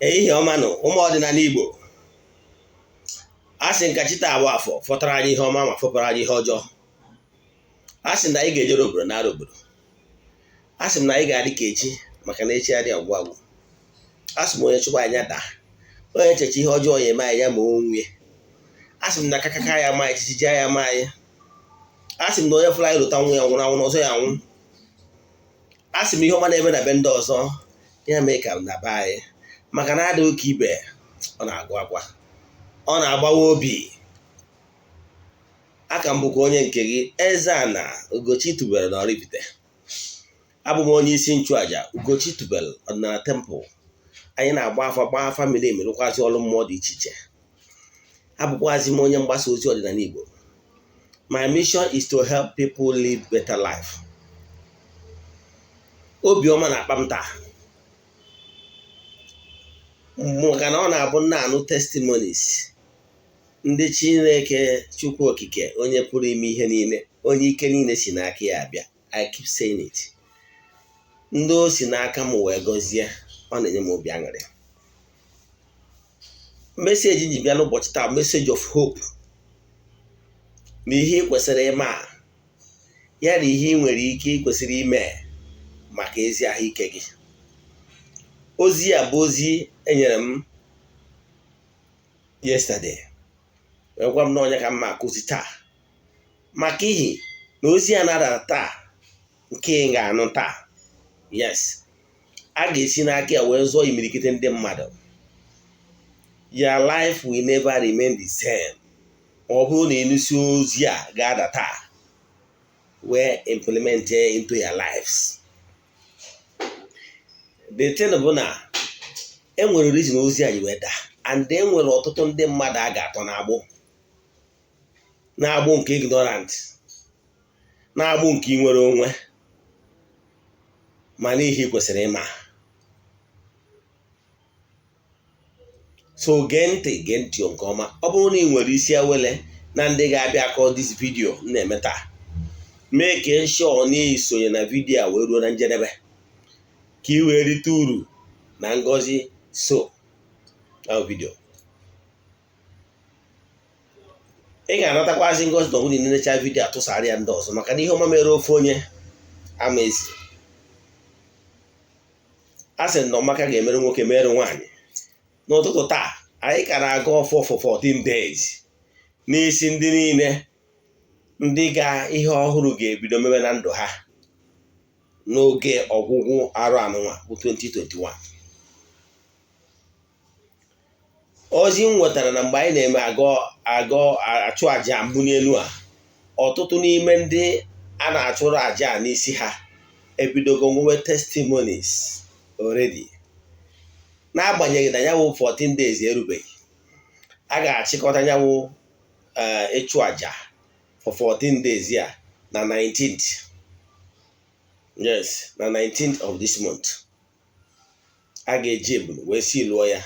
Ehihie ọma nụ, ụmụ ọdịnala Igbo. A sị nka chi taa bụ Afọ fọtara anyị ihe ọma ma fọpụrụ anyị ihe ọjọọ. A sị na anyị ga-ejere obodo nara obodo. A sị m na anyị ga-adị ka echi, maka na echi adịghị agwụ agwụ. A sị m onye chụkwa anya daa, onye echeche ihe ọjọọ ya eme anyị ya ma onwe. A sị m na kakaka ya ma anyị, chichiji ya ma anyị. A sị m na onye fụrụ anyị lụta nwa ya nwụrụ anwụ na ọzọ ya anwụ. A sị m ihe ọma na-eme na be ndị ọzọ ya mee ka na be anyị, maka na adịghị ka ibe, ọ na-agụ akwa, ọ na-agbawa obi. Aka m bụkwa onye nke gị, Eze-Ana Ugochi tubelu na Oraifite. Abụ m onye isi nchụaja Ugochi tubelu ọdịnala temple. Anyị na-agba afa, gbaa afa miri emi, rụkwazị ọrụ mmụọ dị iche iche. Abụkwazị m onye mgbasa ozi ọdịnala Igbo. My mission is to help people live better life. Obiọma na-akpa m taa maka na ọ na-abụ nna anụ testimonies ndị Chineke Chukwu Okike, onye pụrụ ime ihe niile, onye ike niile si n'aka ya abịa. I keep saying it. Ndị o si n'aka m wee gọzie, ọ na-enye m obi aṅụrị. Message ji bịa n'ụbọchị taa, message of hope, na ihe ị kwesịrị ịma ya na ihe ị nwere ike ị kwesịrị ime maka ezi ahụike gị. Ozi a bụ ozi enyere m yesterday, wee gwa m na onye ka m ma akụzi taa, maka ihi na ozi a na-ada taa nke ị ga-anụ taa, yes, a ga-esi n'aka ya wee zụọ imirikiti ndị mmadụ. Your life will never remain the same ma ọ bụrụ na ịnụsi ozi a ga-ada taa wee implement into your lives. The thing bụ na enwere reason ozi a ji wee daa, and enwere ọtụtụ ndị mmadụ a ga-atọ n'agbụ, na-agbụ nke ignorant, na-agbụ nke inwere onwe, ma n'ihi kwesịrị ịma. So gee ntị, gee ntị nke ọma. Ọ bụrụ na ị nwere isi awele na ndị ga-abịa akọ this video m na-eme taa, mee ka ensure na isonye na video a wee ruo na njedebe, ka ị wee rite uru na ngọzi so na video. Ị ga-anatakwazị ngọzi na ọbụla nenecha video atụsara ya ndị ọzọ, maka na ihe ọma mere ofe onye ama ezi. A sị na ọmaka ga-emere nwoke mere nwaanyị. N'ụtụtụ taa, anyị ka na-aga ọfọ for 14 days n'isi ndị niile ndị ga ihe ọhụrụ ga-ebido mebe na ndụ ha n'oge ọgwụgwụ arụ anụnwa bụ 2021. Ozi m nwetara na mgbe anyị na-eme agọ achụ aja mbuli elu a, ọtụtụ n'ime ndị a na-achụrụ aja n'isi ha ebidogo nwewe testimonies already, n'agbanyeghị na ya wụ 14 days erubeghị. A ga-achịkọta ya wụ ịchụ aja for 14 days ya na 19th, yes, na 19th of this month. A ga-eji ebulu wee si lụọ ya,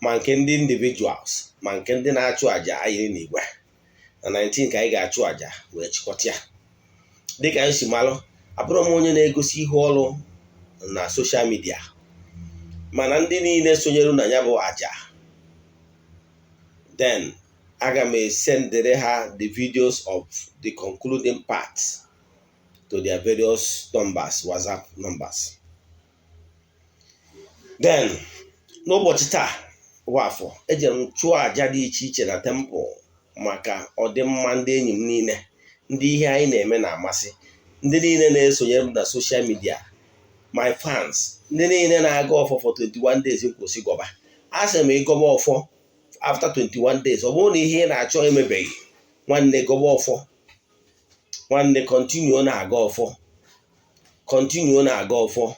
ma nke ndị individuals ma nke ndị na-achụ aja ayiri n'igwe. Na 19 ka anyị ga-achụ aja wee chịkọta ya. Dịka anyị si malụ, abụrụ m onye na-egosi ihe ọrụ na social media, mana ndị niile sonyere na ya bụ aja, then aga m esendere ha the videos of the concluding parts to their various numbers, WhatsApp numbers. Then n'ụbọchị taa bụ Afọ, ejere m chụọ aja dị iche iche na temple maka ọdịmma ndị enyi m niile, ndị ihe anyị na-eme na-amasị, ndị niile na-esonyere m na social media, my fans, ndị niile na-aga ọfọ for 21 days. Nkwụsị gọba, a sị m ịgọba ọfọ after 21 days, ọ bụrụ na ihe ị na-achọ emebeghị, nwanne, gọba ọfọ. Nwanne, continue na-aga ọfọ, continue na-aga ọfọ,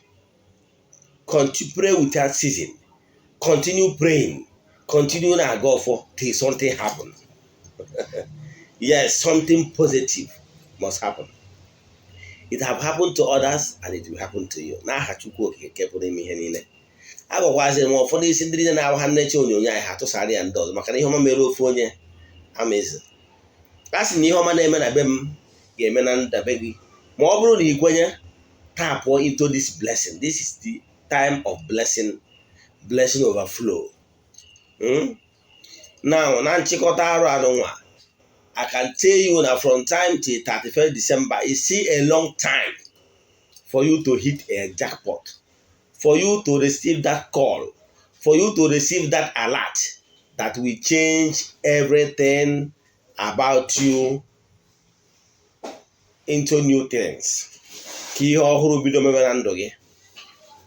continue pray without ceasing, continue praying, continue na-aga ọfọ till something happen. Yes, something positive must happen. It have happened to others and it will happen to you, n'aha Chukwu Okike nke pụrụ ime ihe niile. Agwakwazịrị m ụfọdụ isi ndị niile na-ahụ ha nnecha onyonyo anyị, ha tụsara ya ndị ọzọ, maka na ihe ọma mere ofu onye amaezi. A sị na ihe ọma na-eme na be m ga-eme na ndabe gị, ma ọ bụrụ na ị kwenye, tap into this blessing. This is the time of blessing. Blessing overflow. Now, na nchịkọta arụ anụnwa, I can tell you na from time till 31st December is still a long time for you to hit a jackpot, for you to receive that call, for you to receive that alert that will change everything about you into new things, ka ihe ọhụrụ bido mebe na ndụ gị.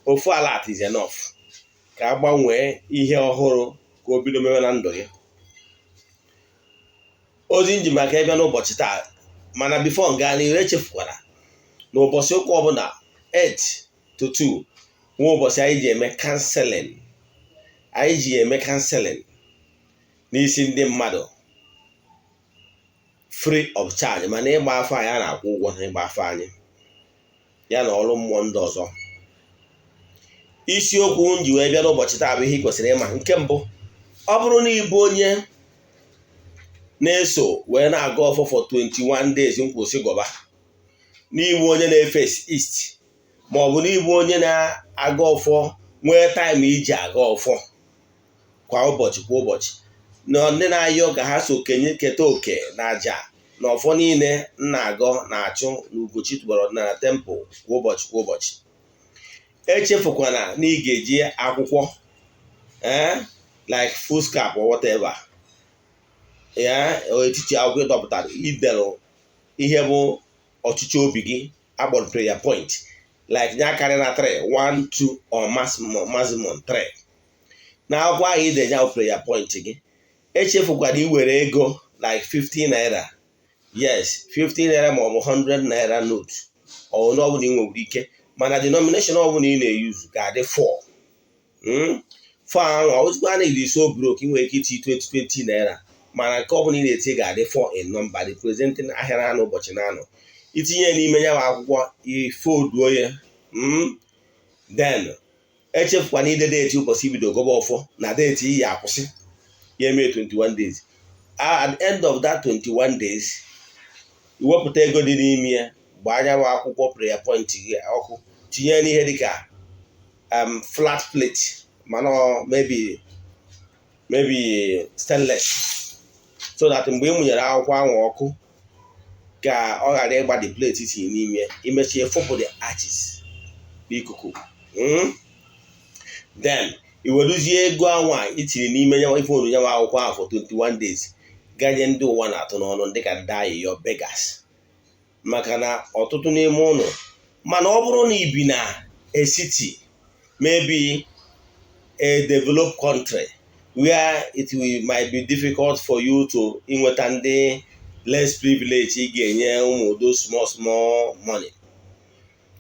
Ofu alert is enough ka a gbanwee ihe ọhụrụ ka o bido mebe na ndụ gị. Ozi nji maka ịbịa n'ụbọchị taa, mana before gaa n'ihu, echefukwara na ụbọchị ụka ọbụla 8 to 2 nwa ụbọchị anyị ji eme counseling. Anyị ji eme counseling n'isi ndị mmadụ free of charge, mana ịgba afọ anyị, a na-akwụ ụgwọ na ịgba afọ anyị ya na ọrụ mmụọ ndị ọzọ. Isiokwu m ji wee bịa n'ụbọchị taa bụ ihe ị kwesịrị ịma. Nke mbụ, ọ bụrụ na ịbụ onye na-eso wee na-aga ọfọ for 21 days, nkwụsị gọba n'ịbụ onye na-efe east, ma ọ bụ n'ịbụ onye na-aga ọfọ nwee time iji aga ọfọ kwa ụbọchị kwa ụbọchị, na ndị na-ayọ ka ha so kenye keta oke na aja na ọfọ niile m na-agọ na-achụ na Ugochi tubelu ọdịnala temple kwa ụbọchị kwa ụbọchị, echefukwana na ị ga-eji akwụkwọ, like foolscap or whatever ya, etiti akwụkwọ ịdọpụtara iderụ ihe bụ ọchịchị obi gị akpọrọ prayer point, like nye akarị na 3, 1, 2 or maximum 3. Na akwụkwọ ahụ ideje ahụ prayer point gị, echefukwana iwere ego like 50 naira, yes, 50 naira ma ọ bụ 100 naira note ọ ọbụla ị nwere ike, mana denomination ọbụla ị na-eyuzu ga-adị 4 4 ahụ. Ọzụkwa na iri so broke, ị nwere ike iti 20 20 naira, mana nke ọbụla ị na-eti ga-adị 4 in number, representing ahịa na-anọ ụbọchị na-anọ. Itinye n'ime ya bụ akwụkwọ, ifolduo ya. Then echefukwana ide date ụbọchị ibido gọba ọfọ na date iyi akwụsị ya, eme 21 days. At the end of that 21 days, iwepụta ego dị n'ime ya, gbaa anya bụ akwụkwọ prayer point gị ọkụ, tinye n'ihe dịka flat plate, mana maybe stainless, so that mgbe ị mụnyere akwụkwọ ahụ ọkụ, ka ọ ghara ịgba the plate tinye n'ime. Imechie, fọpụ the ashes n'ikuku. Then i weruzie ego anwa itiri n'ime ife onyonyo akwụkwọ ahụ for 21 days, ganye ndị ụwa na-atụ n'ọnụ, dịka ndị ayịyọ, beggars, maka na ọtụtụ n'ime ụlọ. Mana ọ bụrụ na ị bi na a city, maybe a developed country, where it will might be difficult for you to inweta ndị less privilege ị ga-enye ụmụ those small small money,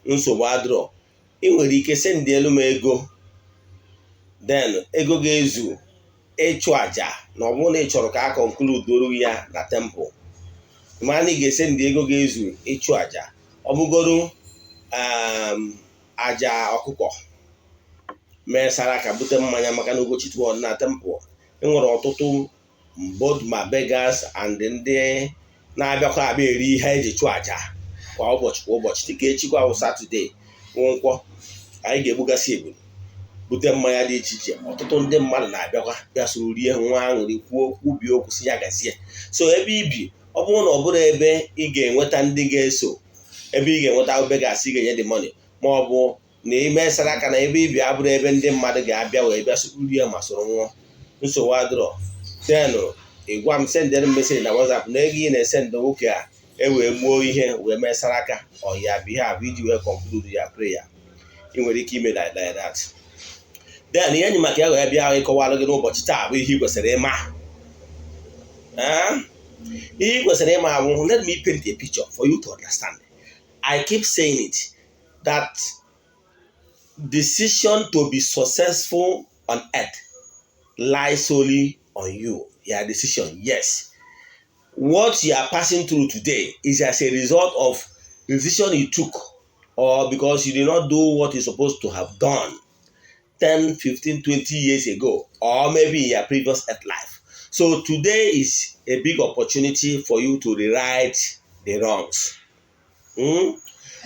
nsogbu adịrọ. Ị nwere ike send elu m ego, then ego ga-ezu ịchụ àjà, na ọ bụrụ na ị chọrọ ka a conclude ya na temple, mana ị ga-ese ndị ego ga-ezu ịchụ àjà, ọ bụgoro àjà ọkụkọ, mee saraka, bute mmanya, maka na Ugochi tubelu na temple enwere ọtụtụ both ma beggars and ndị na-abịakwa abịa eri ihe eji chụọ àjà kwa ụbọchị kwa ụbọchị. Dịka echikwa bụ Saturday nkwọ, anyị ga-egbugasị ebulu, bute mmanya dị iche iche. Ọtụtụ ndị mmadụ na-abịakwa bịa soro rie, nwa aṅụrị, kwuo, kwubie okwu, si ya gazie. So ebe ibi, ọ bụrụ na ọ bụrụ ebe ị ga-enweta ndị ga-eso, ebe ị ga-enweta beggars ị ga-enye the money, ma ọ bụ na ime saraka na ebe ibi abụrụ ebe ndị mmadụ ga-abịa wee bịa rie ma soro nwụọ, nsogbu adịrọ. Then ị gwa m, sendere m message na WhatsApp na ego ị na-esend nwoke a e wee gbuo ihe wee mee saraka ọ ya bụ ihe a bụ iji wee conclude ya prayer. Ị nwere ike ime like that. Then ihe enyi maka ya wee bịa ịkọwalụ gị n'ụbọchị taa bụ ihe ị kwesịrị ịma. Ihe ị kwesịrị ịma bụ, let me paint a picture for you to understand. I keep saying it that decision to be successful on earth lies solely on you, your decision. Yes, what you are passing through today is as a result of decision you took, or because you did not do what you're supposed to have done 10, 15, 20 years ago, or maybe in your previous earth life. So today is a big opportunity for you to rewrite the wrongs.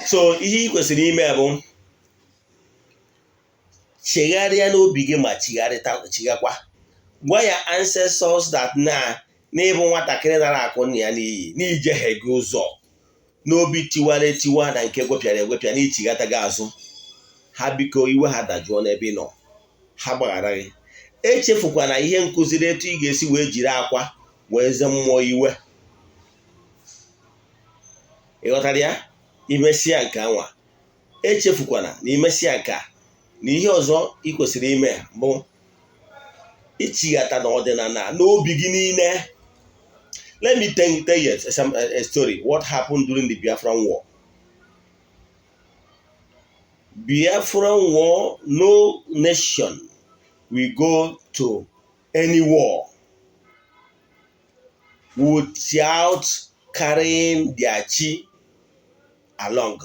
So ihe ị kwesịrị ime bụ Chegharịa n'obi gị ma chigharịta, chigakwa, gwa ya ancestors that na n'ịbụ nwatakịrị nara akụ nna ya n'iyi, n'ijehie gị ụzọ n'obi tiwara etiwa na nke gwepịara egwepịa, na ichighata gị azụ. Ha biko, iwe ha dajụọ n'ebe ị nọ, ha gbaghara gị. Echefukwana ihe nkụziri etu ị ga-esi wee jiri akwa wee ze mmụọ iwe. Ị ghọtara ya? Imesịa nke anwa, echefukwana na imesịa nke a, na ihe ọzọ ị kwesịrị ime bụ ichighata n'ọdịnala n'obi gị niile. Let me tell you a story, what happened during the Biafran War. Biafran War, no nation will go to any war without carrying their chi along.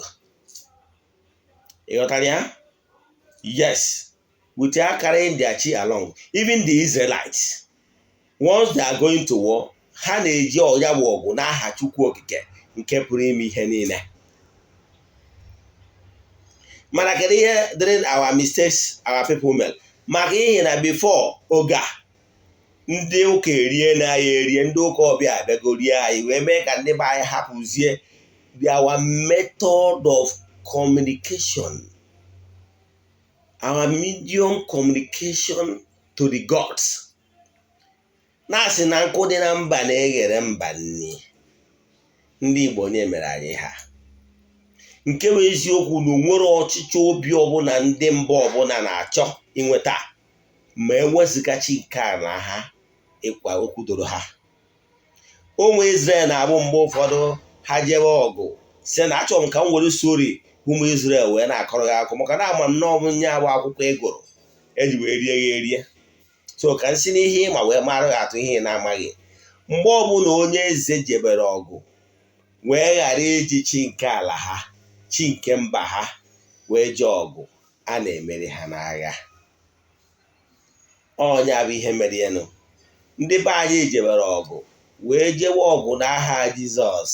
Ị ghọtara ya? Yes, without carrying their chi along. Even the Israelites, once they are going to war, ha na-eji ọya bụ ọgụ n'aha Chukwu Okike nke pụrụ ime ihe niile. Mana kedu ihe during our mistakes our people mere? Maka ihi na before oge a, ndị ụka erie na anyị erie, ndị ụka ọbịa abịago rie anyị, wee mee ka ndị be anyị hapụzie our method of communication, our medium communication to the gods. Na-asị na nkụ dị na mba na-eghere mba nni. Ndị Igbo, onye mere anyị ha? Nke bụ eziokwu na onwere ọchịchọ obi ọbụla ndị mba ọbụla na-achọ inweta ma ewezụgachi nke a na ha ịkwa okwudoro ha. Ụmụ Israel na-abụ mgbe ụfọdụ ha jebe ọgụ si na achọrọ m ka m were story ụmụ Israel wee na-akọrọ ya akụ, maka na ama m na ọ bụ nye abụ akwụkwọ ị gụrụ eji wee rie ya erie. So ka m si n'ihe ịma wee mara gị atụ ihe ị na-amaghị. Mgbe ọbụla onye eze jebere ọgụ wee ghara iji chi nke ala ha, chi nke mba ha, wee jee ọgụ, a na-emeri ha n'agha. Ọnya bụ ihe mere enu. Ndị be anyị jebere ọgụ wee jewe ọgụ n'aha Jizọs,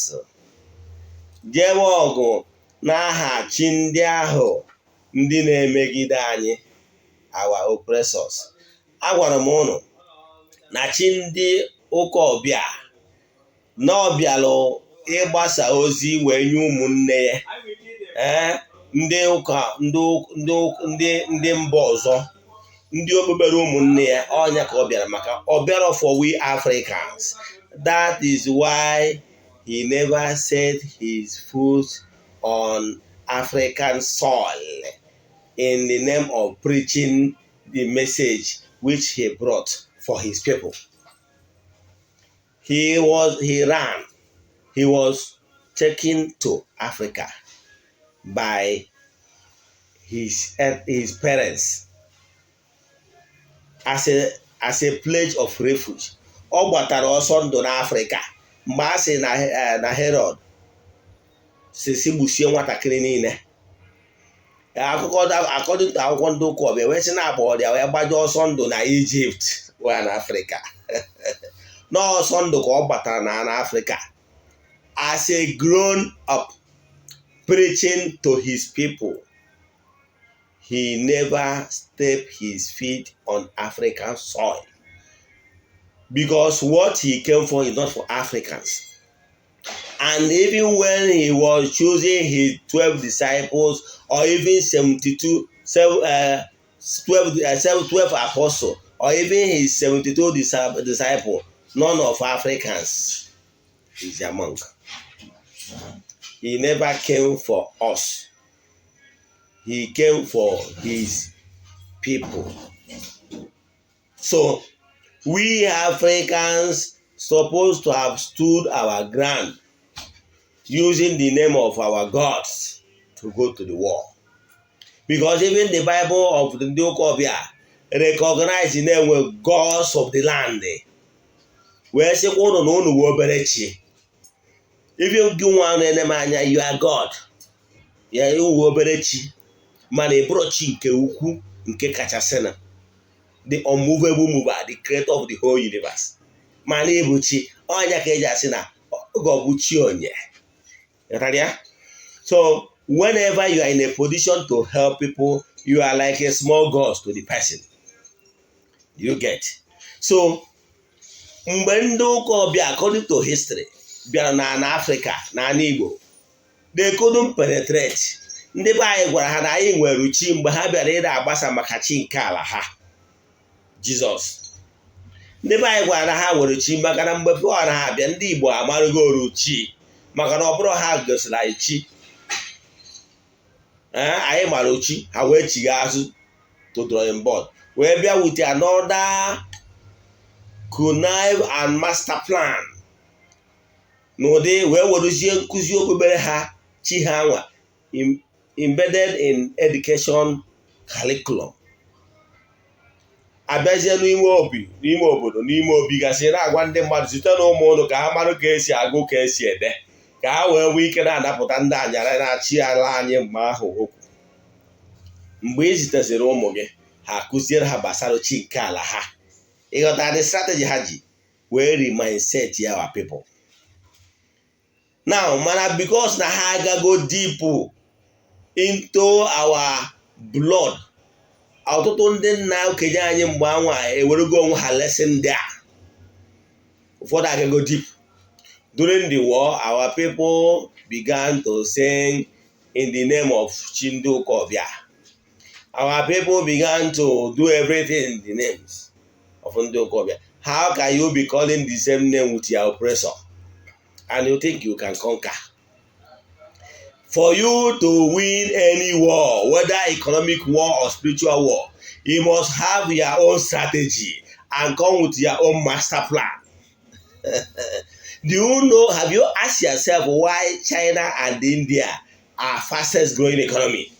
jewe ọgụ n'aha chi ndị ahụ ndị na-emegide anyị, our oppressors. Agwara m ụnụ na chi ndị ụka ọbịa na ọbịalụ ịgbasa ozi wee nye ụmụnne ya, ee, ndị ụka, ndị mba ọzọ, ndị okpukpere ụmụnne ya. Ọnya ka ọ bịara, maka ọ bịara for we Africans. That is why he never set his foot on African soil in the name of preaching the message which he brought for his people. He ran. He was taken to Africa by his parents as a pledge of refuge. Ọ gbatara ọsọ ndụ n'Afrịka mgbe a sị na Herod si gbusie nwatakịrị niile. Akụkọ, according to akwụkwọ ndị ụka ọbịa, wee sị na agba ọrịa wee gbaje ọsọ ndụ na Egypt wee na Afrịka. N'ọsọ ndụ ka ọ gbatara na Afrịka as a grown up preaching to his people. He never stepped his feet on African soil because what he came for is not for Africans. And even when he was choosing his 12 disciples or even 72, 7, 12, 12 apostles or even his 72 disciples, none of Africans is among. He never came for us. He came for his people. So we Africans supposed to have stood our ground using the name of our gods to go to the war. Because even the Bible of the ndị ụka ọbịa recognize na-enwe gods of the land, wee sịkwa ụnụ na ụnụ wee obere chi. Even gị nwa na-ene m anya, you are God ya, iwu obere chi, mana ị bụrụ chi nke ukwu, nke kachasị na the unmovable mover, the creator of the whole universe. Mana ịbụ chi ọnya ka eji asị na oge ọ bụ chi onye. Ghọtara ya? So whenever you are in a position to help people, You are like a small god to the person. You get? So mgbe ndị ụka ọbịa, according to history, bịara na Afrịka, na ala Igbo, they couldn't penetrate. Ndị be anyị gwara ha na anyị nwere chi. Mgbe ha bịara ịda agbasa maka chi nke ala ha, Jizọs, ndị be anyị gwara na ha nwere chi, maka na mgbe pụọ na ha bịa, ndị Igbo amarụgoro chi, maka na ọ bụrụ ha gosiri anyị chi, anyị mara chi. Ha wee chigha azụ to drawing board, wee bịa with another connive and master plan n'ụdị wee werezie nkụzi okpukpere ha, chi ha nwa, embedded in education curriculum. Abịazie n'ime obi, n'ime obodo, n'ime obi gasị, na-agwa ndị mmadụ site na ụmụ ụnụ ka ha marụ ka esi agụ, ka esi ede, ka ha wee nwee ike na-anapụta ndị anyara na-achị ala anyị mgbe ahụ okwu. Mgbe ị ziteziri ụmụ gị, ha kụziere ha gbasara chi nke ala ha. Ịghọta the strategy ha ji wee remindset our people now? Mana because na ha agago deep into our blood, ọtụtụ ndị nna okenye anyị mgbe anwa ewerego onwe ha lesson ndị a. Ụfọdụ agago deep. During the war, our people began to sing in the name of chi ndị ụka ọbịa. Our people began to do everything in the names of ndị ụka ọbịa. How can you be calling the same name with your oppressor and you think you can conquer? For you to win any war, whether economic war or spiritual war, you must have your own strategy and come with your own master plan. Do you know, have you asked yourself why China and India are fastest growing economy?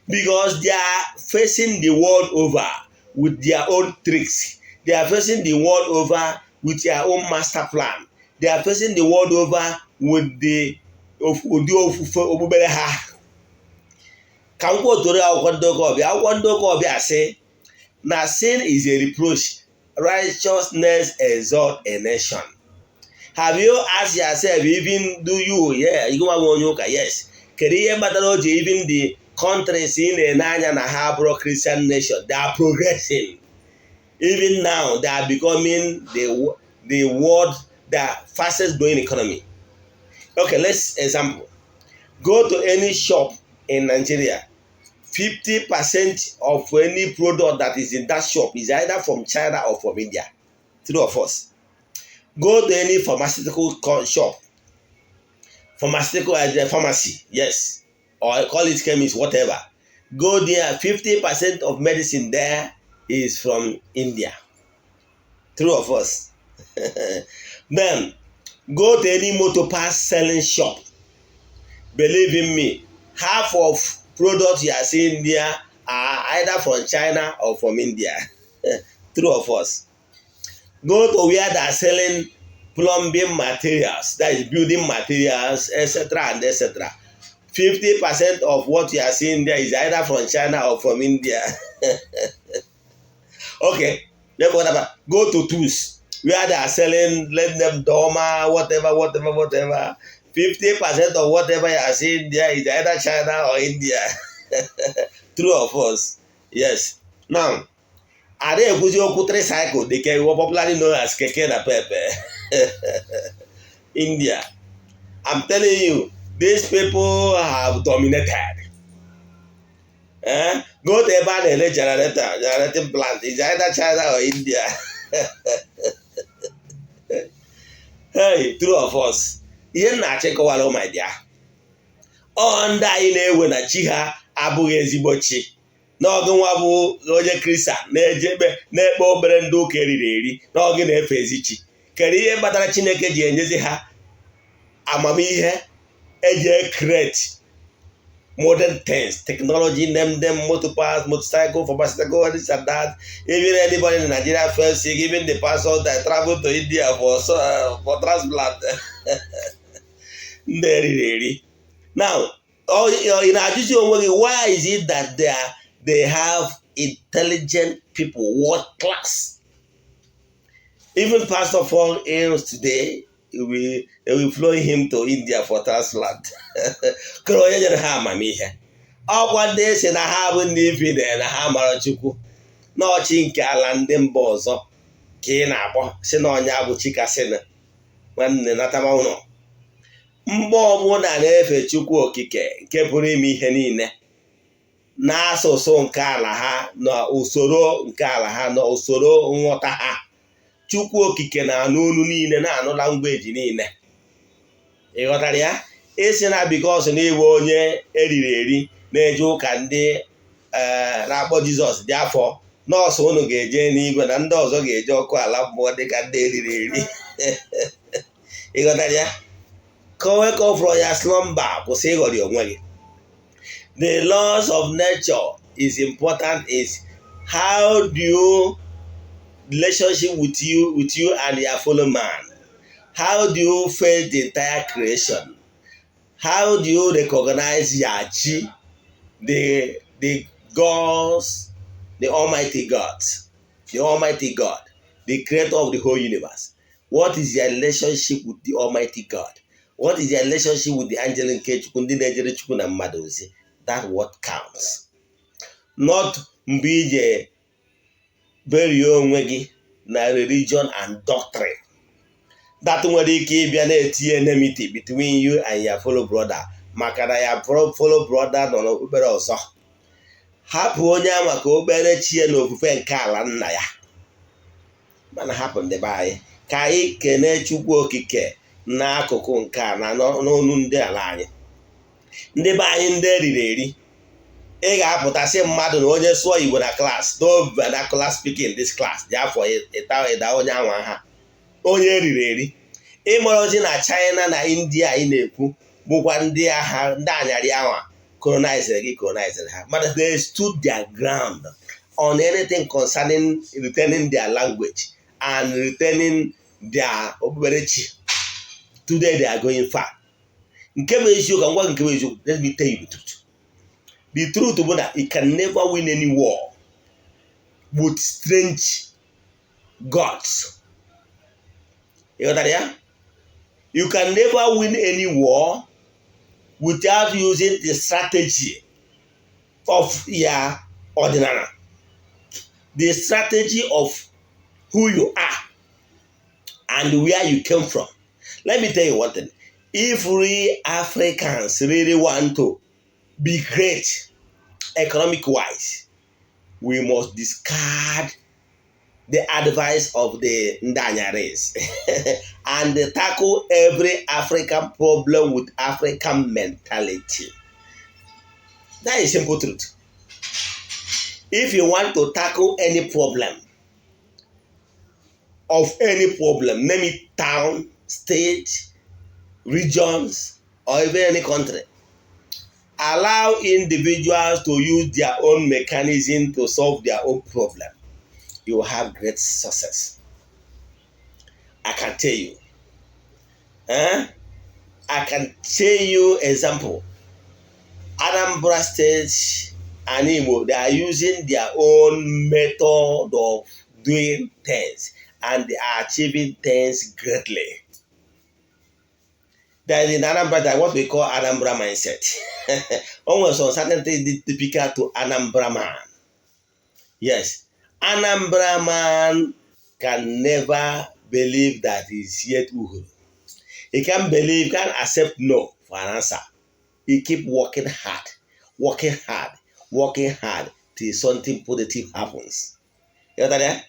Because they are facing the world over with their own tricks. They are facing the world over with their own master plan. They are facing the world over with the ụdị ofufe okpukpere ha. Ka m kwuotoro akwụkwọ ndị ụka ọbịa. Akwụkwọ ndị ụka ọbịa sị na sin is a reproach, righteousness exalt a nation. Have you asked yourself, even do you, yeah, ịgụnwa bụ onye ụka, yes, kedu ihe kpatara o ji even the countries ị na-ene anya na ha bụrụ Christian nation, they are progressing? Even now they are becoming the world, the fastest growing economy. Okay, let's example, go to any shop in Nigeria, 50% of any product that is in that shop is either from China or from India. Three of us. Go to any pharmaceutical shop, pharmaceutical pharmacy, yes, or call it chemist, whatever. Go there, 50% of medicine there is from India. Three of us. Then go to any motor parts selling shop. Believe in me, half of products you are seeing there are either from China or from India. True of us. Go to where they are selling plumbing materials, that is building materials, etc. and etc. 50% of what you are seeing there is either from China or from India. Okay, then whatever. Go to tools where they are selling, let them Dorma, whatever, whatever, whatever. 50% of whatever you are seeing there is either China or India. True of us. Yes. Now, ada ekwuzi okwu tricycle, the what popularly known as keke napep. India. I'm telling you, these people have dominated. Eh? Go to ebe a na-ere generator, generating plant, is either China or India. Hey, true of us. Ihe m na-achịkọwara, my dear, ọ ndị anyị na-ewe na chi ha abụghị ezigbo chi n'ọgụ nwa bụ onye Kristian na-eje ekpe na-ekpe obere ndị ụka eriri eri n'ọgụ na-efe ezi chi. Kedu ihe kpatara Chineke ji enyezi ha amamihe eji create modern things, technology, name them motor parts, motorcycle, pharmaceutical, this and that? Even anybody in Nigeria fell sick, even the pastor that travel to India for transplant. Ndị eriri eri. Now, ị na-ajụzi onwe gị, why is it that they have intelligent people, world class? Even pastor fall ill today, they will flow him to India for transplant. Kere onye nyere ha amamihe? Ọkwa ndị esi na ha bụ ndị infidel, na ha mara Chukwu n'ọchị nke ala ndị mba ọzọ ka ị na-akpọ si na ọnya bụ chi kasịnụ. Nwanne, nataba ụlọ. Mgbe ọbụla na-efe Chukwu Okike nke pụrụ ime ihe niile n'asụsụ nke ala ha, na usoro nke ala ha, na usoro nghọta ha, Chukwu Okike na-anụ olu niile, na-anụ language niile. Ị ghọtara ya? Ịsị na because na ịbụ onye eriri eri na-eje ụka, ndị na-akpọ Jizọs dị afọ nọọsụ, unu ga-eje n'igwe na ndị ọzọ ga-eje ọkụ ala mmụọ dịka ndị eriri eri. Ị ghọtara ya? Ka wake up from your slumber. Kwụsị ịghọrị onwe gị. The laws of nature is important, is how do you relationship with you and your fellow man. How do you face the entire creation? How do you recognize your chi, the gods, the Almighty God, the Almighty God, the creator of the whole universe? What is your relationship with the Almighty God? What is your relationship with the angel nke Chukwu, ndị na-ejere Chukwu na mmadụ ozi? That what counts, not mgbe ije berie onwe gị na religion and doctrine that nwere ike ịbịa na-etinye enmity between you and your fellow brother, maka na ya fellow brother nọ n'okpukpere ọzọ. Hapụ onye ama ka okpere chie na ofufe nke ala nna ya, mana hapụ ndị be anyị ka anyị kenee Chukwu Okike n'akụkụ nke a na n'ọnụ ndị ala anyị, ndị be anyị, ndị eriri eri. Ị ga-apụtasị mmadụ na onye sụọ Igbo na class, no vernacular speaking in this class, dị afọ ịta ịda onye anwa ha onye eriri eri. Ịmaraozi na China na India anyị na-ekwu bụkwa ndị agha, ndị anyarị anwa colonized gị, colonized ha, mana they stood their ground on anything concerning retaining their language and retaining their okpukperechi. Today they are going far. Nke bụ eziokwu, ngwa, nke bụ eziokwu, let me tell you the truth. The truth bụ na you can never win any war with strange gods. Ị ghọtara ya? You can never win any war without using the strategy of your ọdịnala, the strategy of who you are and where you came from. Let me tell you one thing. If we Africans really want to be great economic wise, we must discard the advice of the Ndanyaris and tackle every African problem with African mentality. That is simple truth. If you want to tackle any problem of any problem, name it town, state, regions, or even any country, allow individuals to use their own mechanism to solve their own problem, you will have great success. I can tell you. Eh? I can tell you example. Anambra State and Imo, they are using their own method of doing things and they are achieving things greatly. There is in Anambra that what we call Anambra mindset. Almost some certain things typical to Anambra man. Yes, Anambra man can never believe that he's yet uhuru. He can't believe, can't accept no for an answer. He keep working hard, working hard, working hard till something positive happens. You got that?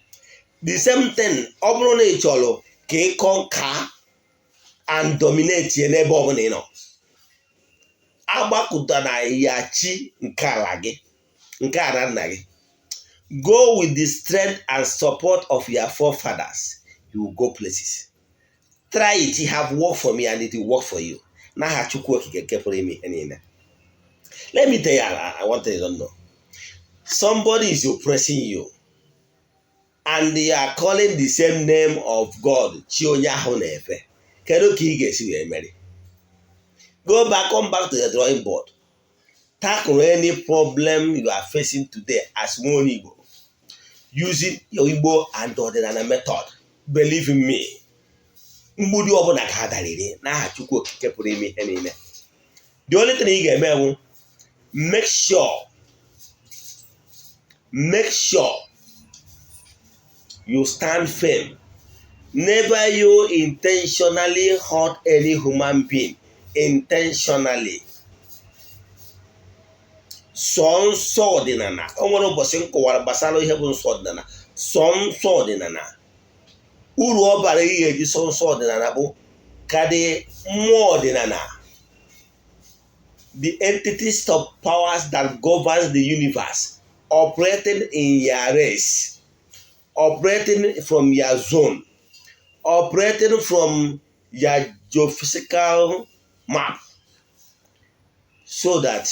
The same thing, ọ bụrụ na ị chọrọ ka ị conquer and dominate ya n'ebe ọbụla ị nọ, agbakụta na ya chi nke ala gị, nke ala nna gị. Go with the strength and support of your forefathers, you will go places. Try it. It have worked for me and it will work for you. N'aha Chukwu Okike nke pụrụ ime ihe niile. Let me tell you, I want you to know, somebody is oppressing you and they are calling the same name of God, chi onye ahụ na-efe. Kedu ka ị ga-esi wee meri? Go back, come back to the drawing board. Tackle any problem you are facing today as nwa onye Igbo using your Igbo and ọdịnala method. Believe in me, mgbudi ọbụla ga-adarịrị n'aha Chukwu Okike pụrụ ime ihe niile. The only thing ị ga-eme bụ Make sure you stand firm. Never you intentionally hurt any human being intentionally. Sọ nsọ ọdịnala, o nwere ụbọchị m kọwara gbasara ihe bụ nsọ ọdịnala. Sọ nsọ ọdịnala, uru ọ bara ị ga-eji sọ nsọ ọdịnala bụ ka dị mmụọ ọdịnala, the entities of powers that governs the universe operating in your race, operating from your zone, operating from your geophysical map, so that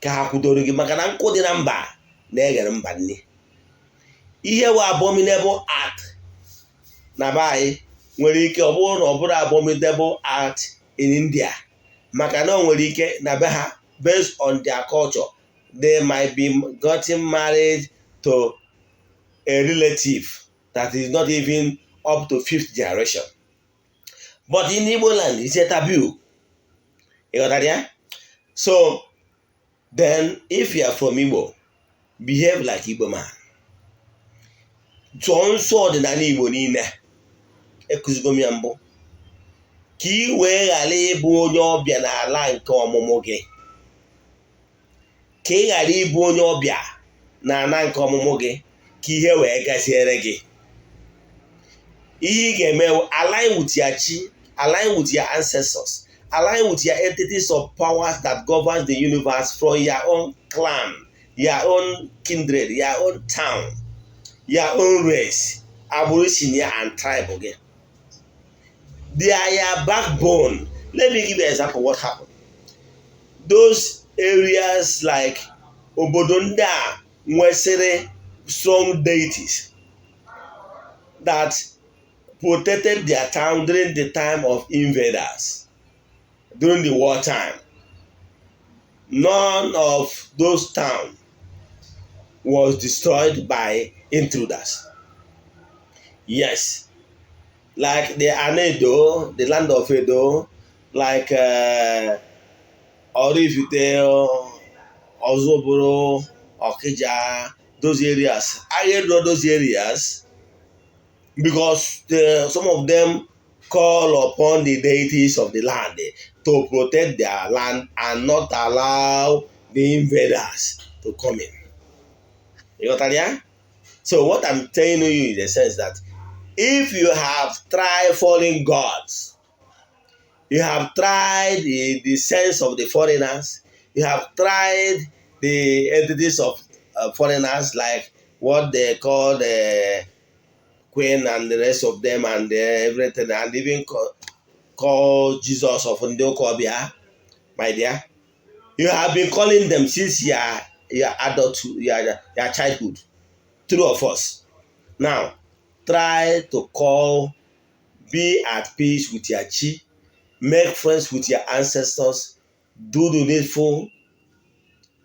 ka ha kwudoro gị, maka na nkụ dị na mba na-eghere mba nni. Ihe wụ abominable act na be anyị nwere ike ọ bụrụ na ọ bụrụ abominable act in India, maka na o nwere ike na be ha, based on their culture, they might be gotten married to a relative that is not even up to fifth generation, but in Igbo land it's a taboo. Ị ghọtara ya? So then, if you are from Igbo, behave like Igbo man. Tụọ nsọ ọdịnala Igbo niile, ekụzigo m ya mbụ, ka ị wee ghara ịbụ onye ọbịa n'ala nke ọmụmụ gị, ka ị ghara ịbụ onye ọbịa n'ala nke ọmụmụ gị, ka ihe wee gaziere gị. Ihe ị ga-eme, align with your chi, align with your ancestors, align with your entities of powers that governs the universe from your own clan, your own kindred, your own town, your own race, agbụrụ si ya and tribe gị. They are your backbone. Let me give you an example what happened. Those areas like obodo ndị a nwesịrị strong deities that protected their town during the time of invaders, during the war time. None of those towns was destroyed by intruders. Yes, like the Anedo, the land of Edo, like Oraifite, Ozubulu, Okija, those areas. I know those areas because some of them call upon the deities of the land to protect their land and not allow the invaders to come in. You got that, yeah? So what I'm telling you in the sense that if you have tried foreign gods, you have tried the sense of the foreigners, you have tried the entities of foreigners, like what they call the queen and the rest of them and everything, and even call Jesus of ndị ụka ọbịa, my dear, you have been calling them since your adulthood, your childhood. True of us. Now, try to call, be at peace with your chi, make friends with your ancestors, do the needful,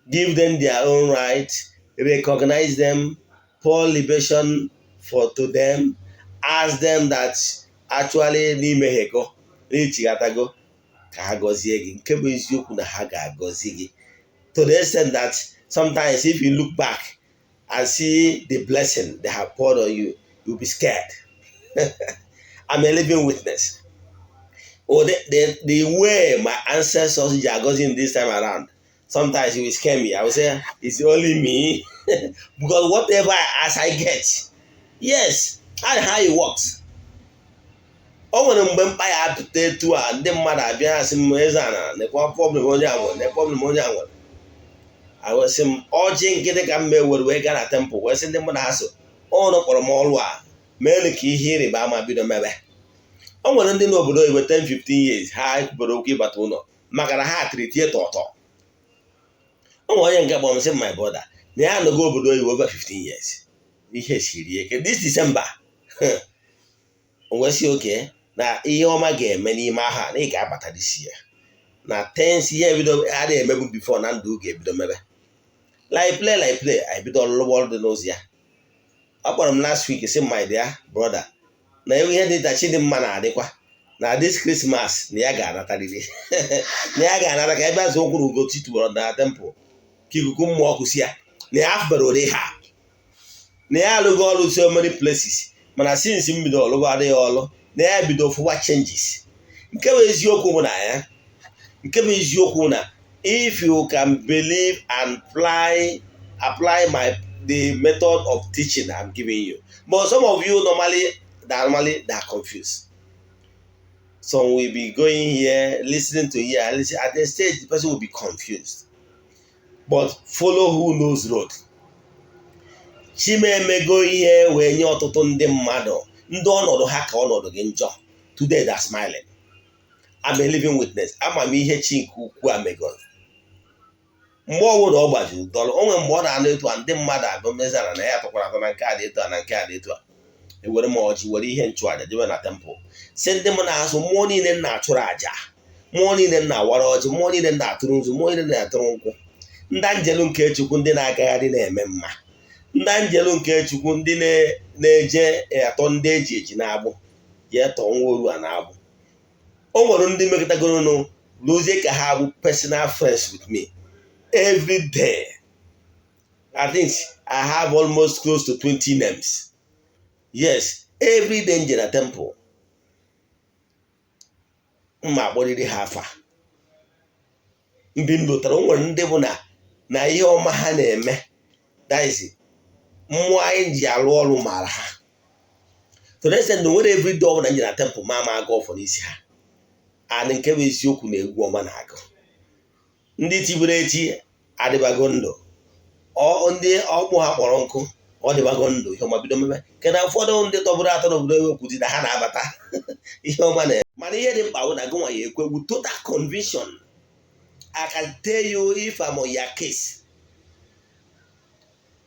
give them their own right, recognize them, pour libation for to them, ask them that actually n'imeghego n'ichighatago ka ha gọzie gị. Nke bụ eziokwu na ha ga-agọzi gị, to the extent that sometimes if you look back and see the blessing they have poured on you, you'll be scared. I'm a living witness. Or the way my ancestors ji agọzi in this time around, sometimes it will scare me. I will say, "It's only me?" Because whatever I ask, I get. Yes, that's how it works. O nwere mgbe mkpa ya apụta etu a, ndị mmadụ abịa asị m, "Eze ana, nekwa problem onye a nwere, nekwa problem onye a nwere." Awesị m ọjị nkịtị ka m mee were wee gaa na temple, wee sị ndị mmadụ ha so ụnụ kpọrọ m ọrụ a, mee ka ihe ịrịba ama bido mebe. O nwere ndị n'obodo oyibo 10 15 years, ha kwubere okwu ịbata ụlọ maka na ha tiri tie tọtọ. O nwere onye nke kpọrọ m sị, "My brother," na ya anọgo obodo oyibo over 15 years, ihe siri ike. This December o wee sị oke na ihe ọma ga-eme n'ime aha na ị ga-abata this year, na things ihe ebido a na-emebu before na ndụ ga-ebido mebe. Like play, like play, anyị bido ọlụlụ ọrụ dị n'ụzọ ya. Ọ kpọrọ m last week sị, "My dear brother," na ihe dị ka chi dị mma na-adịkwa. Na this Christmas na ya ga-anatarịrị, na ya ga-anata ka ebe azụ ụkwụ na Ugochi tubelu na temple, ka ikuku mmụọ kwụsị ya na ya afụbara ụdị ha na ya alụgo ọrụ so many places. Mana since m bido ọlụba adịghị ọlụ na ya bido fụwa changes. Nke bụ eziokwu bụ na ya, nke bụ eziokwu na if you can believe and apply my the method of teaching I'm giving you. But some of you normally they are confused. Some will be going here, listening to here, listen. At a stage, the person will be confused. But follow who knows road. Chimemego ihe wee nye ọtụtụ ndị mmadụ, ndị ọnọdụ ha ka ọnọdụ gị njọ. Today they are smiling. I'm a living witness. Ama m ihe chi nke ukwuu a megoro. Mgbe ọbụla ọ gbajiri dọrọ o nwere mgbe ọ na-anụ etu a, ndị mmadụ abịa mezara na ya tụkwara atọ na nke a dị etu a na nke a dị etu a. Ewere m ọjị, were ihe nchụaja jebe na temple, si ndị m na-azụ mmụọ niile m na-achụrụ àjà, mmụọ niile m na-awara ọjị, mmụọ niile m na-atụrụ nzu, mmụọ niile m na-atụrụ nkwụ, ndị anjelu nke Chukwu, ndị na-agagharị na-eme mma, ndị anjelu nke Chukwu, ndị na-eje atọ ndị eji eji na-agbụ jee tọọ nwa oru a na-agbụ. O nwere ndị mekọtagoronụ ruzie ka ha bụ personal friends with me every day. I think I have almost close to 20 names. Yes, every day nje na temple, mma akpọrịrị ha afa ndị m lụtara. O nwere ndị bụ na ihe ọma ha na-eme, that is, mmụọ anyị ji alụ ọrụ maara ha. To the extent na nwere every day ọbụla nje na temple ma aga ọfọ n'isi ha. And nke bụ eziokwu na egwu ọma na-agụ, ndị tiburu eti adịbago ndụ, ndị ọkpụ ha kpọrọ nkụ ọ dịbago ndụ. Ihe ọma bido mebe kedu ụfọdụ ndị tọbụrụ atọ n'obodo ewekwuzi na ha na-abata ihe ọma na. Mana ihe dị mkpa bụ na gịnwa ya ekwe with total conviction. I can tell you, if I'm on your case,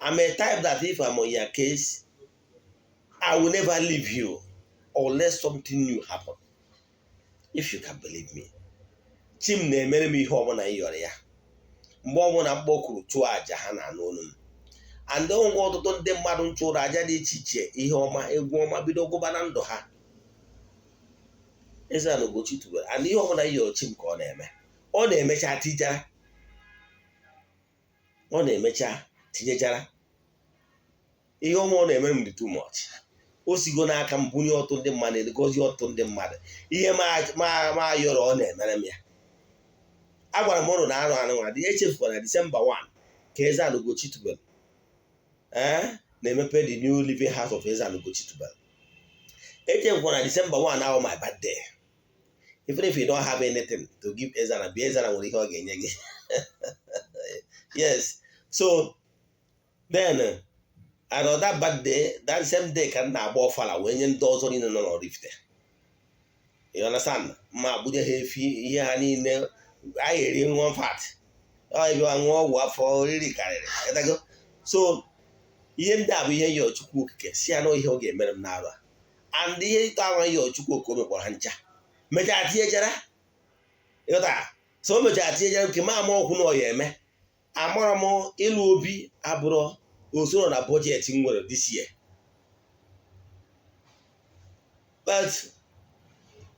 I'm a type that if I'm on your case, I will never leave you unless something new happen. If you can believe me, chi m na-emere m ihe ọbụla ị yọrọ ya. Mgbe ọbụla m kpọkuru chụọ àjà, ha na-anụ olu m. And ngwa, ọtụtụ ndị mmadụ nchụrụ àjà dị iche iche, ihe ọma, egwu ọma bido gụba na ndụ ha. Eze-Ana Ugochi tubelu and ihe ọbụla ị yọrọ chi m ka ọ na-eme, ọ na-emecha tijara, ọ na-emecha tinyechara. Ihe ọma ọ na-emere m dị too much. O sigo n'aka m bunye ọtụ ndị mmadụ, egozi ọtụtụ ndị mmadụ. Ihe ma yọrọ, ọ na-emere m ya. Agwara m ụnụ na arụ anụ nwa dị echefukwara na December 1 ka Eze-Ana Ugochi tubelu ee na-emepe the new living house of Eze-Ana Ugochi tubelu. Echefukwara na December 1 ahụ my birthday. Even if you don't have anything to give Eze-Ana, bịa, Eze-Ana nwere ihe ọ ga-enye gị. Yes, so then another birthday, that same day, ka m na-agba ọfala wee nye ndị ọzọ niile nọ n'Oraifite. You understand? Ma agbunye ha efi, ihe ha niile anyị eri, ṅụọ fat, ọ bịa ṅụọ ọgwụ afọ oriri karịrị. Ịdago? So ihe ndị a bụ ihe yọọ Chukwu Okike, si ya na ihe ọ ga-emere m n'arụ a. And ihe ịtọ ahụ yọọ Chukwu Okike, o mekwara ha ncha, mechaa tinyechara. Ịghọta? So o mechara tinyechara nke ma ama ọkwụ na ọ ya eme. Amara m ịlụ obi abụrụ usoro na budget m nwere this year, but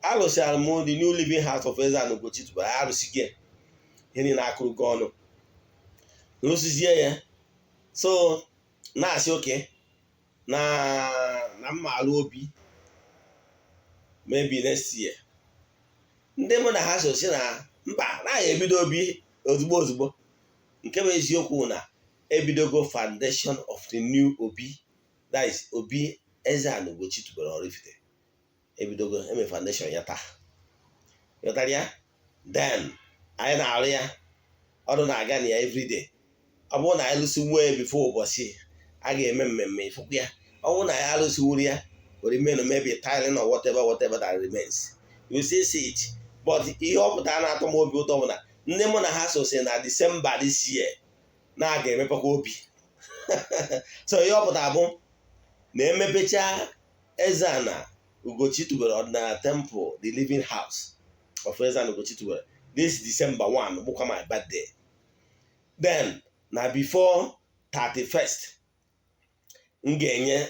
alụsịara m the new living house of Eze-Ana Ugochi tubelu. Arụsigie ihe niile akụrụgo ọnụ, rụsizie ya. So na-asị oke na mma alụ obi maybe next year. Ndị mụ na ha so si na mba, naghị ebido obi ozugbo ozugbo. Nke bụ eziokwu na ebidogo foundation of the new obi, that is obi Eze-Ana Ugochi tubelu Oraifite. Ebidogo eme foundation ya taa. Ghọtara ya? Then anyị na-arụ ya, ọrụ na-aga na ya everyday. Ọ bụrụ na anyị lụsiwuo ya before ụbọchị a ga-eme mmemme, ịfụkwa ya. Ọ bụrụ na anyị alụsiwuru ya, remain maybe tiling or whatever, whatever that remains, you still see it. But ihe ọ pụtara na-atọ m obi ụtọ bụ na ndị mụ na ha so si na December this year na a ga-emepekwa obi. So ihe ọ pụtara bụ na emepecha Eze-Ana Ugochi tubelu ọdịnala temple, the living house of Eze-Ana Ugochi tubelu, this December 1 bụkwa my birthday, then na before 31st m ga-enye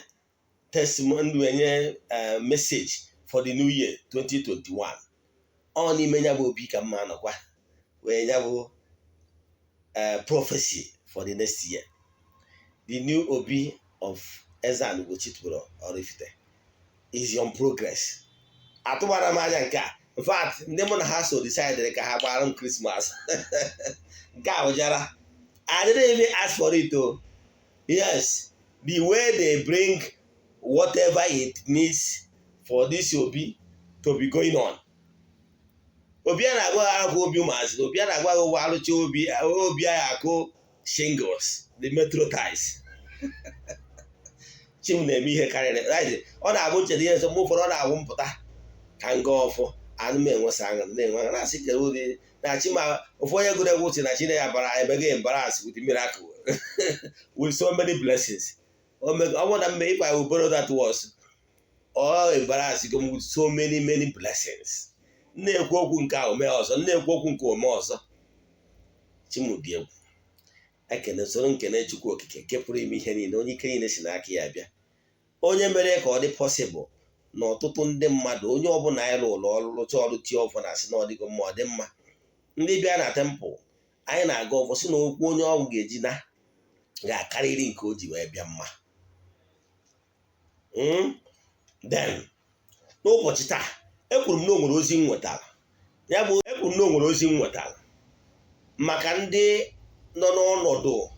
testimony, m ga-enye message for the new year 2021. Ọ n'ime ya bụ obi ka mma nọkwa wee ya bụ prophecy for the next year. The new obi of Eze-Ana Ugochi tubelu Oraifite is on progress. Atụbara m anya nke a. In fact, ndị mụ na ha so decided ka ha gbara m Christmas. Nke a bụjara, I didn't even ask for it o. Yes, the way they bring whatever it needs for this obi to be going on. Obi a na-agwa ha akwa obi ụmụazị na obi a na-agwa ha ụwa arụcha obi obi anyị akụ shingles, the metro tiles. Chi m na-eme ihe karịrị. Ọ na-abụ nchedo ihe nso mgbe ụfọdụ, ọ na-abụ mpụta ka m gaa ọfọ anụ m enwesa aṅụrị na-enwe aṅụrị na-asị kere ụdị na chi ma ofu onye gụrụ egwu si na Chineke bara emego embarrass with miracle, with so many blessings. Ọ bụrụ na mme, if I will borrow that words or embarrass go with so many, many blessings. Na-ekwu okwu nke a ome ọzọ, na-ekwu okwu nke ome ọzọ. Chimụdị egwu ekene soro nkene Chukwu Okike nke pụrụ ime ihe niile, onye ike niile si n'aka ya bịa, onye mere ka ọ dị possible na ọtụtụ ndị mmadụ, onye ọbụla anyị rụrụ ọrụ, rụcha ọrụ, tie ọfọ na asị na ọ dịgo mma, ọ dị mma. Ndị bịa na temple anyị na-aga ọfọ si na okwu onye ọgwụ ga-eji na ga-akarịrị nke o ji wee bịa mma. Then n'ụbọchị taa, ekwuru m na o nwere ozi m nwetara. Ya bụ, ekwuru m na o nwere ozi m nwetara maka ndị nọ n'ọnọdụ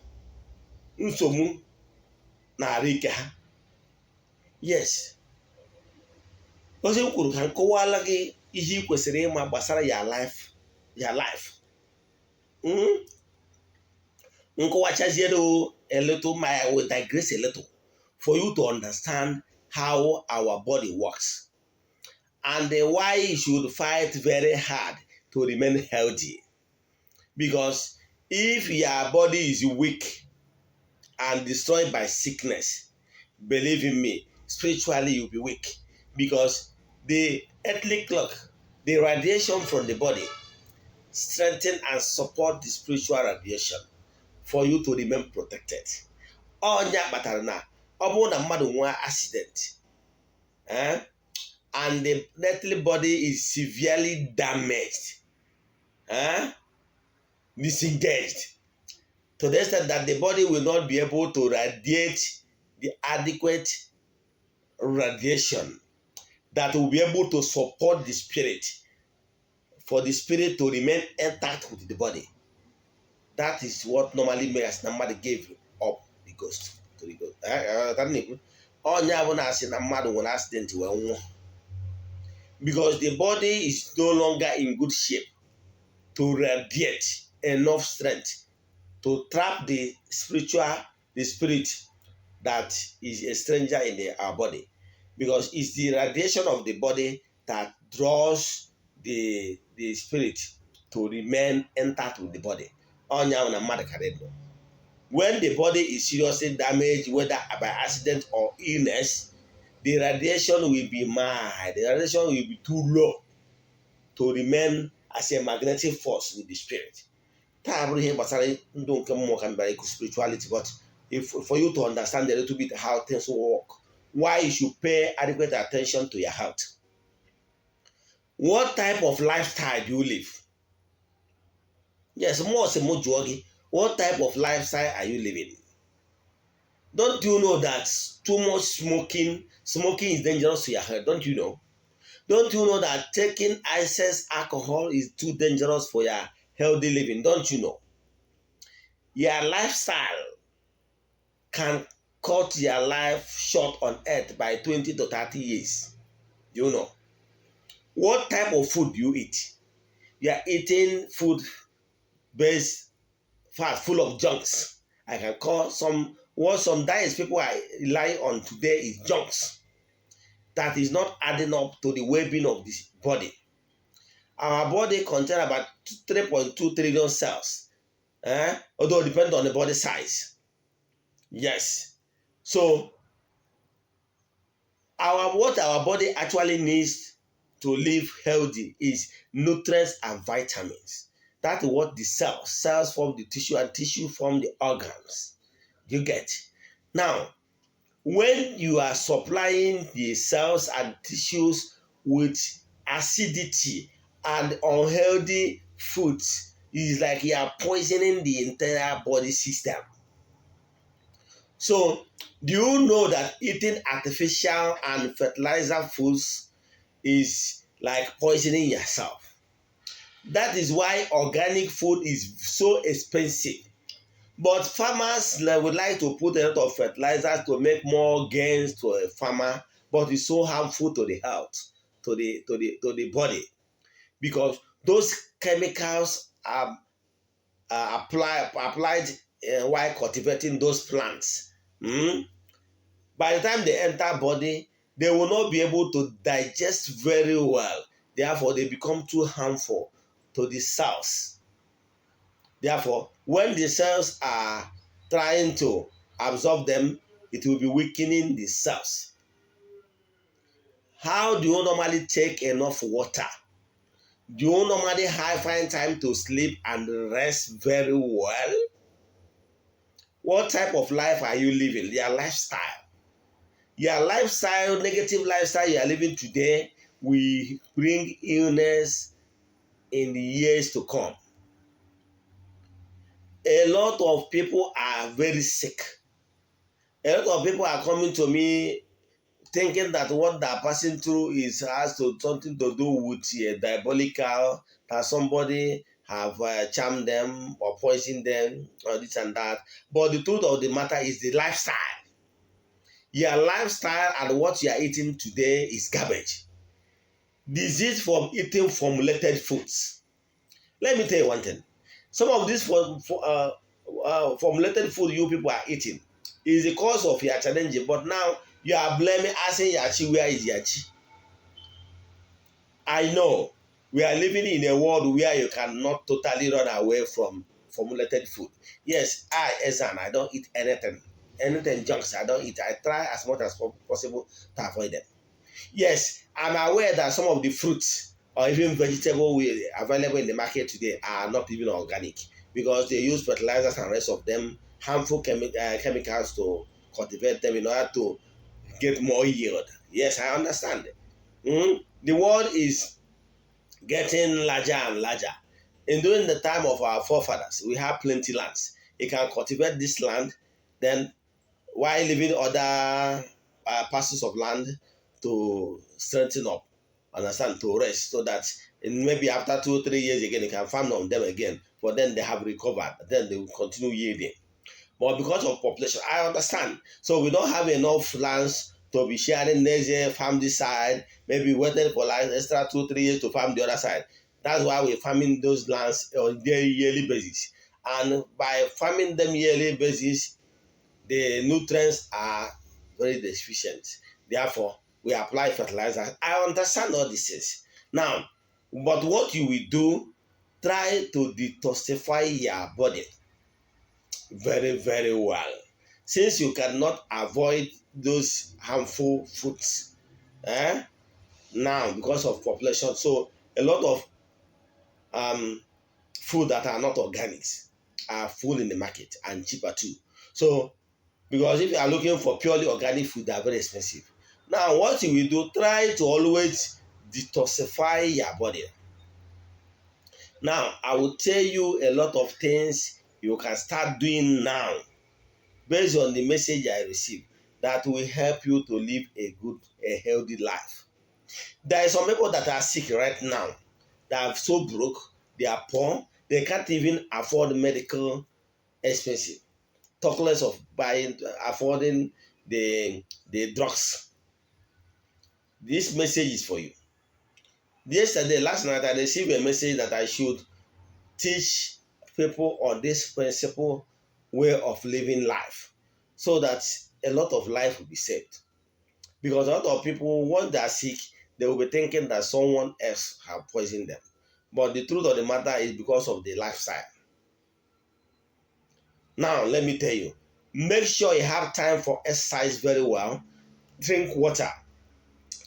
nsogbu na arụ ike ha. Yes, ozi m kwuru ka m kọwala gị ihe ị kwesịrị ịma gbasara ya life, ya life. Nkọwachaziere a little my, I will digress a little for you to understand how our body works and why you should fight very hard to remain healthy, because if your body is weak and destroyed by sickness, believe in me, spiritually you'll be weak, because the earthly clock, the radiation from the body, strengthen and support the spiritual radiation for you to remain protected. Ọnya kpatara na ọ bụrụ na mmadụ nwee accident, and the earthly body is severely damaged, disengaged to the extent that the body will not be able to radiate the adequate radiation that will be able to support the spirit, for the spirit to remain intact with the body. That is what normally makes na mmadụ gave up the ghost to the ghost. Onye bụ na-asị na mmadụ nwere accident wee nwụọ because the body is no longer in good shape to radiate enough strength to trap the spiritual, the spirit that is a stranger in our body, because it's the radiation of the body that draws the spirit to remain intact with the body. Ọnya ahụ na mmadụ karịrị ndụ. When the body is seriously damaged, whether by accident or illness, the radiation will be mild, the radiation will be too low to remain as a magnetic force with the spirit. Taa bụrụ ihe gbasara ndụ nke mmụọ ka m bịara ikwu spirituality, but if for you to understand a little bit how things work, why you should pay adequate attention to your health. What type of lifestyle do you live? Yes, mmụọ sị m jụọ gị, what type of lifestyle are you living? Don't you know that too much smoking is dangerous to your health? Don't you know? Don't you know that taking excess alcohol is too dangerous for your healthy living? Don't you know? Your lifestyle can cut your life short on earth by 20 to 30 years. Do you know? What type of food do you eat? You are eating food based fast, full of junks. I can call some what some diets people are relying on today is junks that is not adding up to the well-being of the body. Our body contains about 3.2 trillion cells, eh? Although it depends on the body size. Yes. So our what our body actually needs to live healthy is nutrients and vitamins. That's what the cells form the tissue, and tissue form the organs. You get? Now, when you are supplying the cells and tissues with acidity and unhealthy foods is like you are poisoning the entire body system. So, do you know that eating artificial and fertilizer foods is like poisoning yourself? That is why organic food is so expensive. But farmers would like to put a lot of fertilizers to make more gains to a farmer, but it's so harmful to the health, to the body, because those chemicals are applied while cultivating those plants. Mm? By the time they enter body, they will not be able to digest very well. Therefore, they become too harmful to the cells. Therefore, when the cells are trying to absorb them, it will be weakening the cells. How do you normally take enough water? Do you normally have find time to sleep and rest very well? What type of life are you living? Your lifestyle. Your lifestyle, negative lifestyle you are living today, will bring illness in the years to come. A lot of people are very sick. A lot of people are coming to me thinking that what they're passing through is has to something to do with a diabolical, that somebody have charmed them or poisoned them or this and that. But the truth of the matter is the lifestyle. Your lifestyle and what you are eating today is garbage. Disease from eating formulated foods. Let me tell you one thing. Some of these formulated food you people are eating is the cause of your challenge. But now you are blaming, asking your chi, where is your chi? I know we are living in a world where you cannot totally run away from formulated food. Yes, I, Ezan, I don't eat anything. Anything junks, I don't eat. I try as much as possible to avoid them. Yes, I'm aware that some of the fruits or even vegetable available in the market today are not even organic because they use fertilizers and rest of them, harmful chemicals to cultivate them in order to get more yield. Yes, I understand. The world is getting larger and larger. And during the time of our forefathers, we have plenty lands. You can cultivate this land, then while leaving other parcels of land to strengthen up, understand, to rest, so that maybe after 2 or 3 years again, you can farm on them again. But then they have recovered, then they will continue yielding. But because of population, I understand. So we don't have enough lands to be sharing next year, farm this side, maybe waiting for like extra 2-3 years to farm the other side. That's why we're farming those lands on a yearly basis. And by farming them yearly basis, the nutrients are very deficient. Therefore, we apply fertilizer. I understand all these things. Now, but what you will do, try to detoxify your body very, very well. Since you cannot avoid those harmful foods now because of population, so a lot of food that are not organics are full in the market and cheaper too. So, because if you are looking for purely organic food, they are very expensive. Now, what you will do, try to always detoxify your body. Now, I will tell you a lot of things you can start doing now based on the message I received that will help you to live a good, a healthy life. There are some people that are sick right now, that are so broke, they are poor, they can't even afford medical expenses. Talk less of buying, affording the drugs. This message is for you. Yesterday, last night, I received a message that I should teach people on this principle way of living life so that a lot of life will be saved. Because a lot of people, once they are sick, they will be thinking that someone else have poisoned them. But the truth of the matter is because of the lifestyle. Now, let me tell you, make sure you have time for exercise very well. Drink water.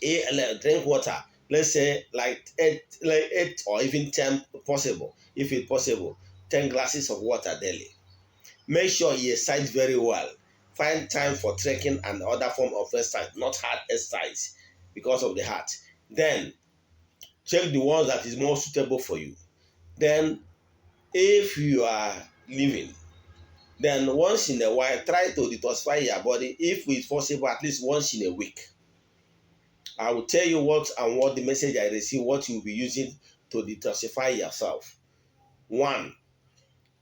Drink water. Let's say like eight or even 10 possible, if it's possible, 10 glasses of water daily. Make sure you exercise very well. Find time for trekking and other form of exercise, not hard exercise because of the heart. Then check the ones that is more suitable for you. Then if you are living, then once in a while, try to detoxify your body if it's possible, at least once in a week. I will tell you what and what the message I receive, what you will be using to detoxify yourself. One,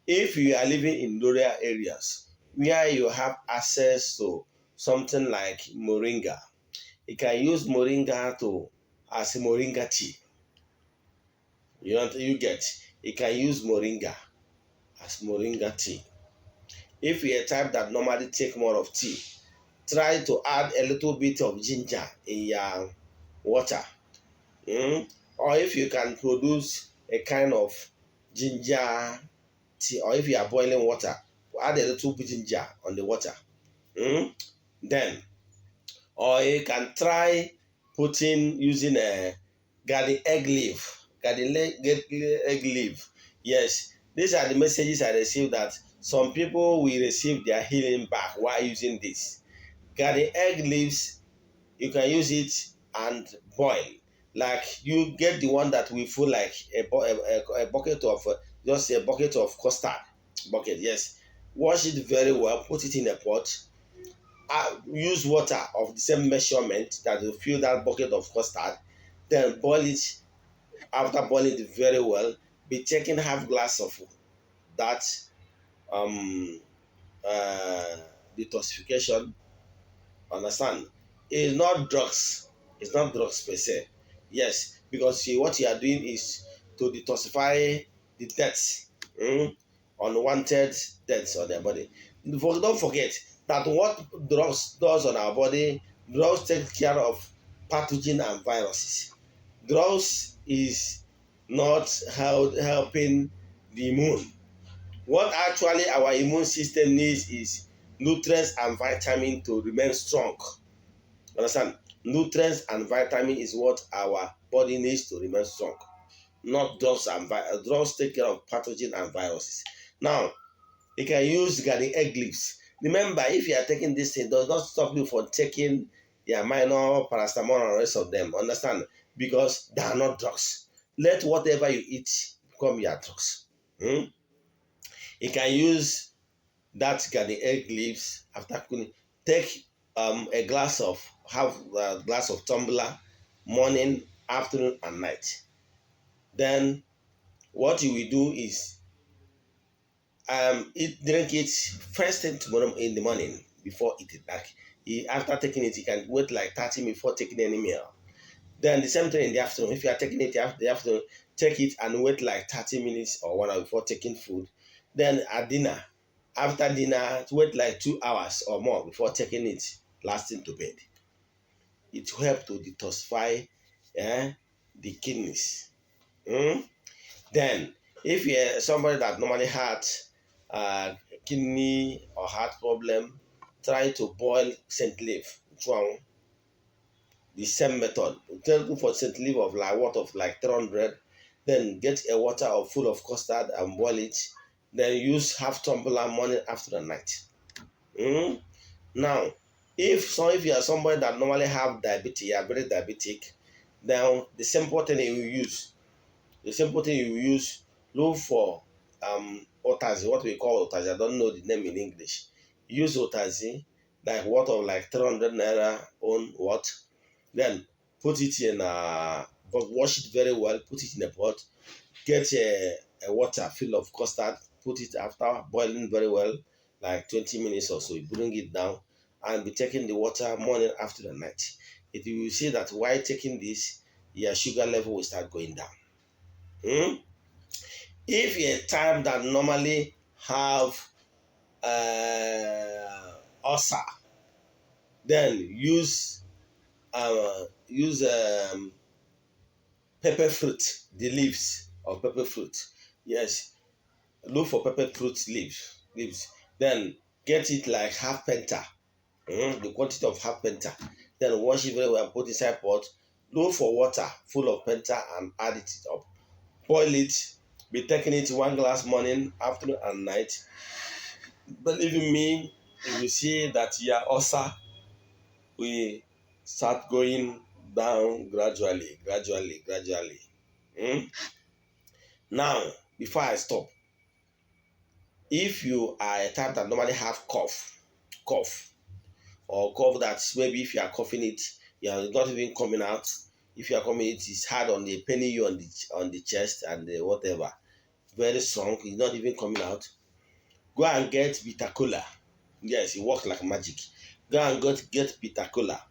if you are living in rural areas where you have access to something like moringa, you can use moringa to as moringa tea. You know, you get, you can use moringa as moringa tea. If you're a type that normally take more of tea, try to add a little bit of ginger in your water. Or if you can produce a kind of ginger tea, or if you are boiling water, add a little bit ginger on the water. Then, or you can try putting using a garden egg leaf. Garden egg leaf. Yes, these are the messages I received, that some people will receive their healing back while using this. Garden egg leaves, you can use it and boil. Like you get the one that will feel like a bucket of, just a bucket of custard. Bucket, yes. Wash it very well, put it in a pot. Use water of the same measurement that will fill that bucket of custard. Then boil it. After boiling it very well, be taking half glass of that um, uh, detoxification. Understand? It's not drugs. It's not drugs per se. Yes, because see, what you are doing is to detoxify the deaths, unwanted deaths on their body. Don't forget that what drugs does on our body, drugs take care of pathogen and viruses. Drugs is not helping the immune. What actually our immune system needs is nutrients and vitamin to remain strong. Understand? Nutrients and vitamin is what our body needs to remain strong. Not drugs and drugs take care of pathogen and viruses. Now, you can use garden egg leaves. Remember, if you are taking this thing, it does not stop you from taking your minor paracetamol and the rest of them. Understand? Because they are not drugs. Let whatever you eat become your drugs. You can use that garden egg leaves after cooking. Take a glass of half a glass of tumbler, morning, afternoon, and night. Then what you will do is eat, drink it first thing tomorrow in the morning before eating. Like after taking it, you can wait like 30 minutes before taking any meal. Then the same thing in the afternoon. If you are taking it after the afternoon, take it and wait like 30 minutes or 1 hour before taking food. Then at dinner, after dinner, wait like 2 hours or more before taking it, lasting to bed. It will help to detoxify the kidneys. Then, if you're somebody that normally had kidney or heart problem, try to boil scent leaf. The same method. Tell for scent leaf of like water of like 300, then get a water of full of custard and boil it. Then use half tumbler morning, after the night. Now, if you are somebody that normally have diabetes, you are very diabetic, then the simple thing you use, the simple thing you use, look for utazi, what we call utazi. I don't know the name in English. Use utazi, like water of like 300 naira on what, then put it in a, but wash it very well, put it in a pot, get a water full of custard, put it after boiling very well, like 20 minutes or so, you bring it down and be taking the water morning, after the night. It you will see that while taking this, your sugar level will start going down. If you're a type that normally have ulcer, then use pepper fruit, the leaves of pepper fruit. Yes, look for pepper fruit leaves. Then get it like half penta, the quantity of half penta. Then wash it very well and put inside pot. Look for water full of penta and add it up. Boil it. Be taking it 1 glass morning, afternoon, and night. Believe in me, you will see that your ulcer will start going Down gradually, gradually, gradually. Now, before I stop, if you are a type that normally have cough, or cough that maybe if you are coughing it, you are not even coming out. If you are coming, it is hard on the paining you on the chest and the whatever. Very strong, it's not even coming out. Go and get bitter kola. Yes, it works like magic. Go and get bitter kola.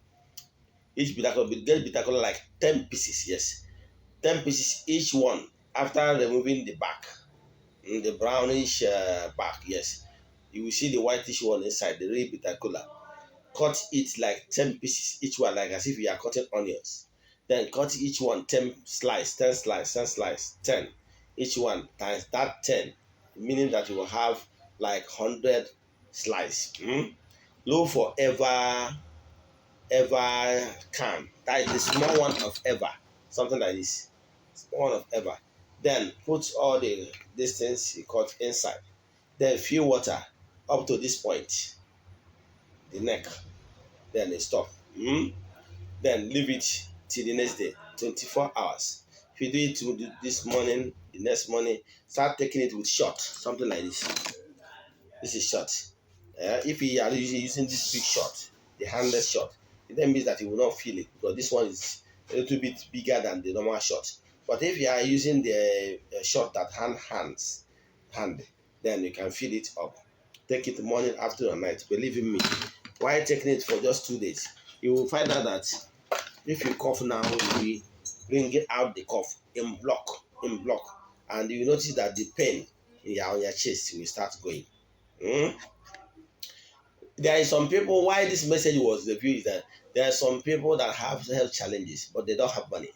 Each bitter kola, get bitter kola like 10 pieces. Yes, 10 pieces each one. After removing the back, the brownish back, yes, you will see the whitish one inside, the real bitter kola. Cut it like 10 pieces each one, like as if you are cutting onions. Then cut each one 10 slice, 10 slice, 10 slice, 10. Each one times that 10, meaning that you will have like 100 slice. Look for ever can. That is the small one of ever. Something like this. Small one of ever. Then put all the these things you cut inside. Then fill water up to this point, the neck. Then you stop. Then leave it till the next day, 24 hours. If you do it this morning, the next morning, start taking it with shot, something like this. This is shot. If you are using this big shot, the handless shot, it then means that you will not feel it because this one is a little bit bigger than the normal shot. But if you are using the shot that hand, then you can feel it up. Take it morning, afternoon, and night. Believe in me. While taking it for just 2 days, you will find out that if you cough now, you will bring out the cough in block, and you notice that the pain on your chest will start going. There is some people, why this message was reviewed is that there are some people that have health challenges, but they don't have money.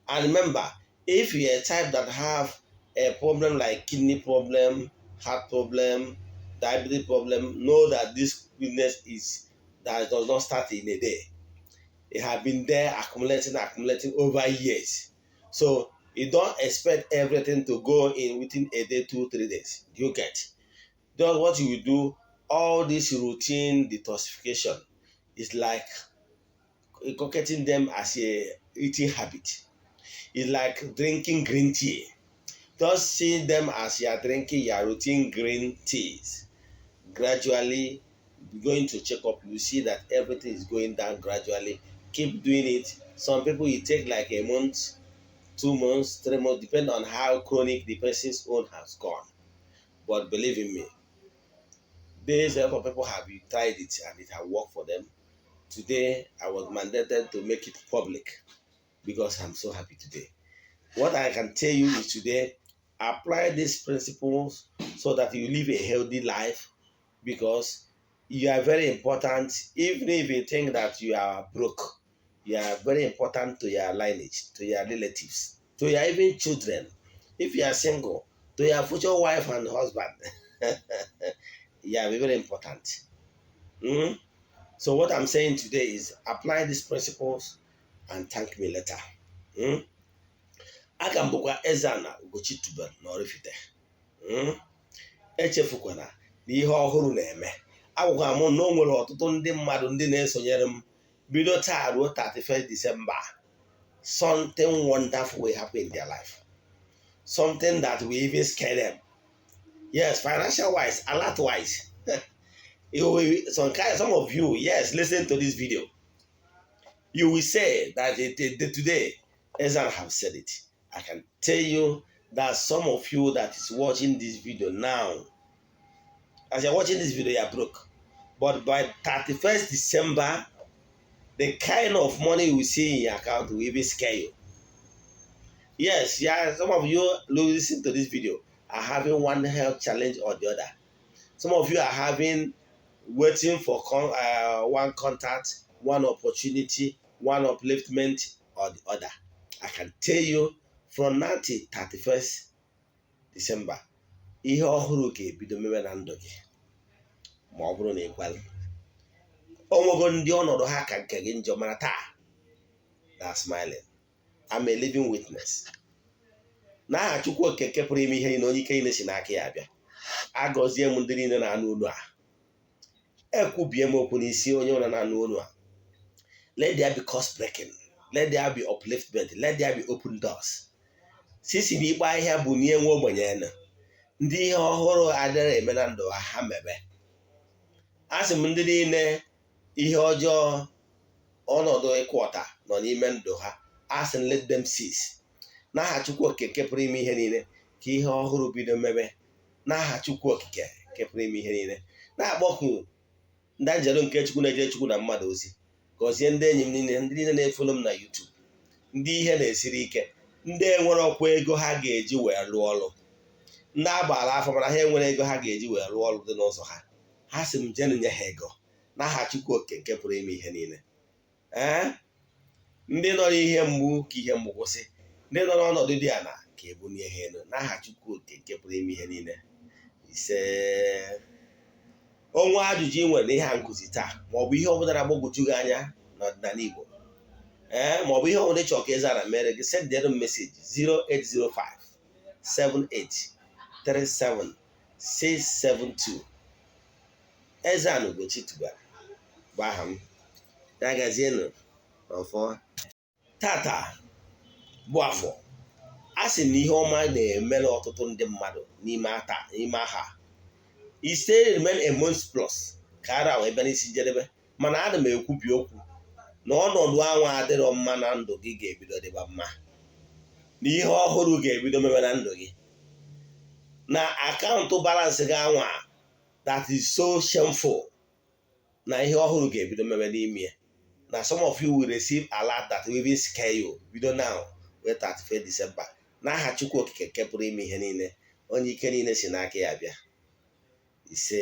And remember, if you're a type that have a problem like kidney problem, heart problem, diabetes problem, know that this weakness is that does not start in a day. It has been there accumulating over years. So you don't expect everything to go in within a day, 2-3 days. You get. Just what you will do, all this routine detoxification is like inculcating them as a eating habit. It's like drinking green tea. Just see them as you are drinking your routine green teas. Gradually, going to check up, you see that everything is going down gradually. Keep doing it. Some people, it take like a month, 2 months, 3 months, depending on how chronic the person's own has gone. But believe in me, there's a lot of people have tried it and it has worked for them. Today, I was mandated to make it public because I'm so happy today. What I can tell you is today, apply these principles so that you live a healthy life, because you are very important. Even if you think that you are broke, you are very important to your lineage, to your relatives, to your even children. If you are single, to your future wife and husband, you are very important. So what I'm saying today is apply these principles and thank me later. Aga m bụkwa Eze-Ana Ugochi tubelu na Oraifite. Echefukwana na ihe ọhụrụ na-eme. Agwakwara m na o nwere ọtụtụ ndị mmadụ ndị na-esonyere m bido taa ruo 31st December. Something wonderful will happen in their life. Something that will even scare them. Yes, financial wise, alert wise. Some of you, yes, listen to this video. You will say that today, Eze-Ana have said it. I can tell you that some of you that is watching this video now, as you're watching this video, you're broke. But by 31st December, the kind of money you will see in your account will even scare you. Yes, yeah, some of you listen to this video are having one health challenge or the other. Some of you are having waiting for one contact, one opportunity, one upliftment or the other. I can tell you from now till 31st December, ihe ọhụrụ ga-ebido mewe na ndụ gị ma ọ bụrụ na ị kwere. O nwego ndị ọnọdụ ha ka nke gị njọ, mana taa they are smiling. I'm a living witness. N'aha Chukwu Okike pụrụ ime ihe niile, onye ike niile si n'aka ya abịa, agọzie m ndị niile na-anụ olu a. Ekwubie m okwu n'isi onye ọbụla na-anụ olu a. Let there be curse breaking, let there be upliftment, let there be open doors. Sisi na ikpe ahịhịa bụ nye nwa ogbenye elu, ndị ihe ọhụrụ adịrị eme na ndụ ha mebe. A sị m, ndị niile ihe ọjọọ, ọnọdụ ịkụ ọta nọ n'ime ndụ ha, a sị m, let them cease. N'aha Chukwu Okike nke pụrụ ime ihe niile, ka ihe ọhụrụ bido mebe. N'aha Chukwu Okike nke pụrụ ime ihe niile, na-akpọku ndị njelu nke Chukwu na-eje Chukwu na mmadụ ozi, gọzie ndị enyi m niile, ndị niile na-efollow m na YouTube, ndị ihe na-esiri ike, ndị enwere ọkwa ego ha ga-eji wee lụọ ọrụ, ndị agbaala afọ mana ha enwere ego ha ga-eji wee lụọ ọrụ dị n'ụzọ ha. Ha sị m jenu nye ha ego. N'aha Chukwu Okike nke pụrụ ime ihe niile, ee, ndị nọ n'ihe mgbu, ka ihe mgbu kwụsị. Ndị nọ n'ọnọdụ dị ala, ka ebunie ha elu. N'aha Chukwu Okike nke pụrụ ime ihe niile, ise. Onwe ajụjụ ị nwere n'ihe a nkụzi taa, maọbụ ihe ọbụla na-agbagwoju gị anya n'ọdịnala Igbo, ee, maọbụ ihe ọbụla ị chọrọ ka ị zara mere gị, sendịrị m message 0805 78 37 672. Eze-Ana Ugochi tubelu bụ aha m. Ya gazienụ n'ọfọ. Tata bụ Afọ. A sị na ihe ọma na-emere ọtụtụ ndị mmadụ n'ime ata n'ime aha ise remain a month plus ka ara wee bịa n'isi njedebe, mana ana m ekwubi okwu na ọnọdụ anwa adịrọ mma na ndụ gị ga-ebido dịba mma, na ihe ọhụrụ ga-ebido mebe na ndụ gị, na account balance gị anwa that is so shameful, na ihe ọhụrụ ga-ebido mebe n'ime ya, na some of you will receive alert that will even scare you bido now wee 31 December. N'aha Chukwu Okike nke pụrụ ime ihe niile, onye ike niile si n'aka ya bịa, ise.